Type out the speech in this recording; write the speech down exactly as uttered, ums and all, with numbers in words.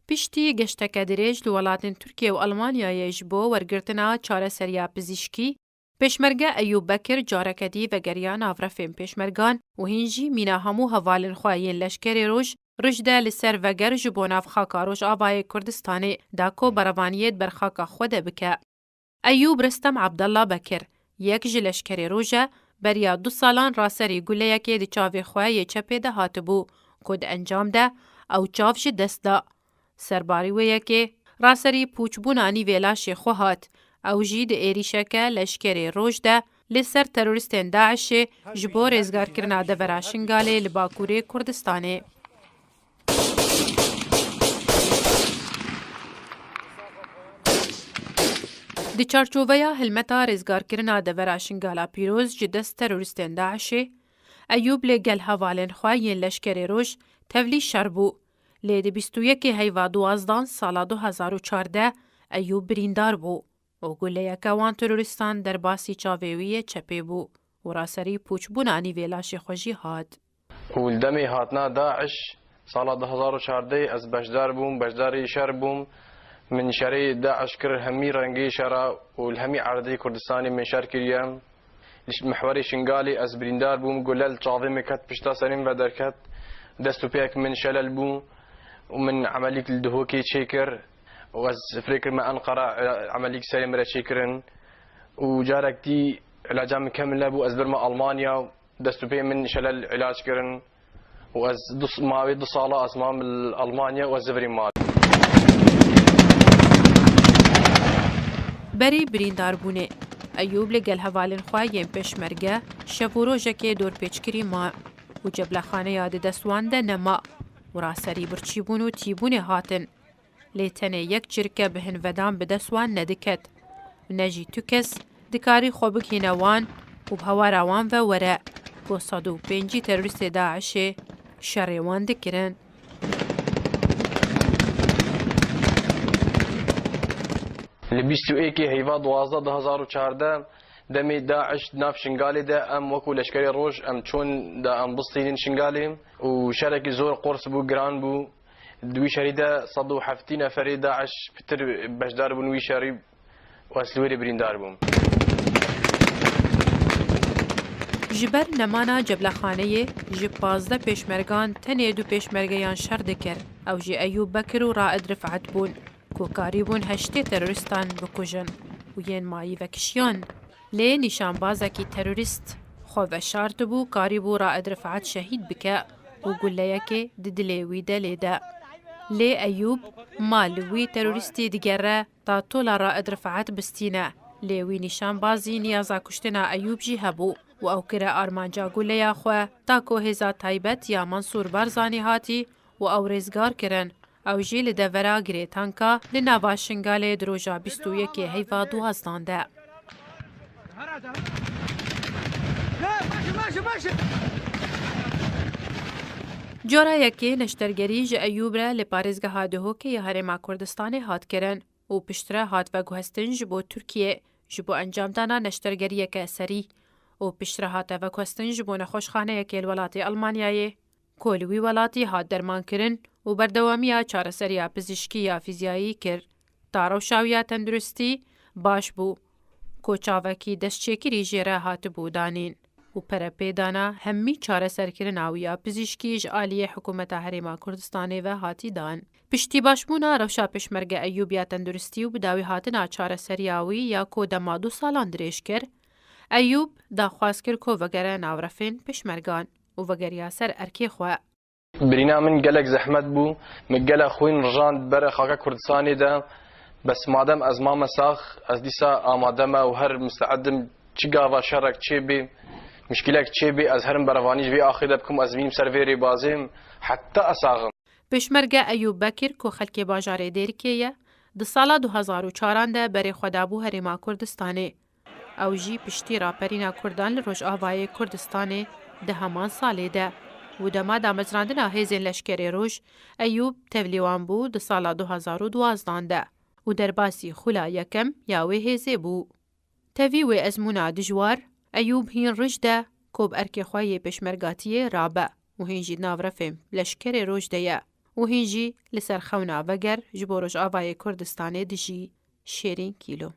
Piştî geşteke dirêj li welatên Tirkiye û Almanyayê ji bo wergirtina çareseriya pizîşkî, Pêşmerge Eyûb Bekir careke dî vegeriya navrefên pêşmergan û hîn jî mîna hemû hevalên xwe yên Leşkerê Roj, Rojde li ser veger ji bo nav xaka Rojavayê Kurdistanê da ku berevaniyê di ber xaka xwe de bike. Eyûb Restem Abdallah Bekir, yek ji Leşkerê Roj e, beriya du salan raserî guleyekê di çavê xwe yê çepê de hatibû, ku di encam de ew çav ji dest da. Serbarî wê yekê, raserî pûçbûna nîvê laşê xwe hat. Ew jî di êrîşeke Leşkerê Roj de li ser terorîstên DAIŞê ji bo rêzgarkirina devera Şingalê li Bakurê Kurdistanê. Di çarçoveya hilmeta rêzgarkirina devera Şingala Pîroz ji dest terorîstên DAIŞê, Eyûb li gel hevalên xwe yên Leşkerê Roj tevlî şer bû. Lê di bîst û yekê heyva duwazdan sala du hezar û çardeh Eyûb birîndar bû û guleyeke wan terorîstan derbasî çavê wî yê çepê bû û raserî pûçbûna nîvê laşê xwe jî hat. Û li demê hatina DAIŞ sala du hezar û çardeh ez beşdar bûm, beşdarî şer bûm. Min şerê DAIŞ kir hemî rengê şera û li hemî erdê Kurdistanê min şer kiriye. Li mihwerê Şingalê ez birîndar bûm, gule li çavê min ket, pişta serê min ve derket. Dest û pêyek min şelel bû û min emelîk li Duhokê çêkir û ez firê kirime Enqera, e, emelîk serê min re çêkirin. Û carek dî îlaca min kemil nebû, ez birime Almanya, dest û pê min şelel îlac kirin. Û ez du s-, mawê du sala ez mam li Almanya û ez zivirîm mal. Berî birîndarbûnê, Eyûb li gel hevalên xwe yên pêşmerge şev û rojekê dorpêçkirî ma û ceblexaneya di dest wan de nema û raserî birçîbûn û tîbûnê hatin. Lê tenê yek çirke bi hin vedan bi dest wan nediket. Ne jî tu kes dikarî xwe bigihîne wan û bi hewara wan ve were, ku sed û pêncî terorîstê DAIŞê şerê wan dikirin. Li bîst û êkê heyva duwazdeh du hezar û çardeh, demê DAIŞ di nav Şingalê de, em wekû Leşkerê Roj, em çûn de em bistînin Şingalê û şerekî zor qurs bû, giran bû. Di wî şerî de sed û heftî neferê DAIŞ pitir beşdar bûn wî şerî û ez li wê rê birîndar bûm. Ji ber nemana ceblexaneyê ji pazdeh pêşmergan tenê du pêşmergeyan şer dikir. Ew jî Eyûb Bekir û Raed Rifet bûn, ku karîbûn heştê terorîstan bikujin û yên mayî vekişiyan. Lê nîşanbazekî terorîst xwe veşartibû, karîbû Raed Rifat şehîd bike û guleyekê di dilê wî de lêde. Lê Eyûb ma li wî terorîstî digere ta tola Raed Rifat bistîne. Lê wî nîşanbazî niyaza kuştina Eyûb jî hebû û ew kire armanca guleya xwe ta ku hêza taybet ya Mansûr Barzanî hatî û ew rêzgar kirin. Ew jî li devera Girê Tanka li nava Şingalê di roja bîst û yekê heyva duwazdan de. Cara yekê neştergerî ji Eyûb re li parêzgeha Duhokê ya Herêma Kurdistanê hat kirin û piştre hat veguhestin ji bo Tirkiye, ji bo encamdana neştergeriyeke serî û piştre hate veguhestin ji bo nexweşxaneyekê li welatê Almanyayê, ku li wî welatî hat dermankirin û berdewamiya çareseriya pizîşkî ya fîzyayî kir. Ta rewşa wî ya tenduristî baş bû, ku çavekî destçêkirî jê re hatibû danîn û perepêdana hemî çareserkirina wî ya pizîşkî ji aliyê Hikûmeta Herêma Kurdistanê ve hatî dan. Piştî başbûna rewşa Pêşmerge Eyûb ya tenduristî û bidawî hatina çareseriya wî ya ku dema du salan dirêj kir, Eyûb daxwaz kir ku vegere nav refên pêşmergan û vegeriya ser erkê xwe. Birîna min gelek zehmet bû. Min gelek xwîn rijand bere xaka Kurdistanê de. Bes madem ez mame sax, ez dîsa amade me û her misteedim çi gava şerek çêbê, muşkilek çêbê, ez herim berevanî ji vê axê de bikim, ez bînim ser vê rêbazê heta ez sax im. Pêşmerge Eyûb Bekir ku xelkê bajarê Dêrikê ye, di sala du hezar û çaran de berê xwe dabû Herêma Kurdistanê. Ew jî piştî raperîna Kurdan li Rojavayê Kurdistanê di heman salê de û dema damezrandina hêzên Leşkerê Roj, Eyûb tevlî wan bû di sala du hezar û duwazdan de û derbasî xula yekem ya wê hêzê bû. Tevî wê ezmûna dijwar, Eyûb hîn rij de ku bi erkê xwe yê pêşmergatiyê rabe û hîn jî di nav refên Leşkerê Roj de ye û hîn jî li ser xewna veger ji bo Rojavayê Kurdistanê dijî Şêrîn Kîlo.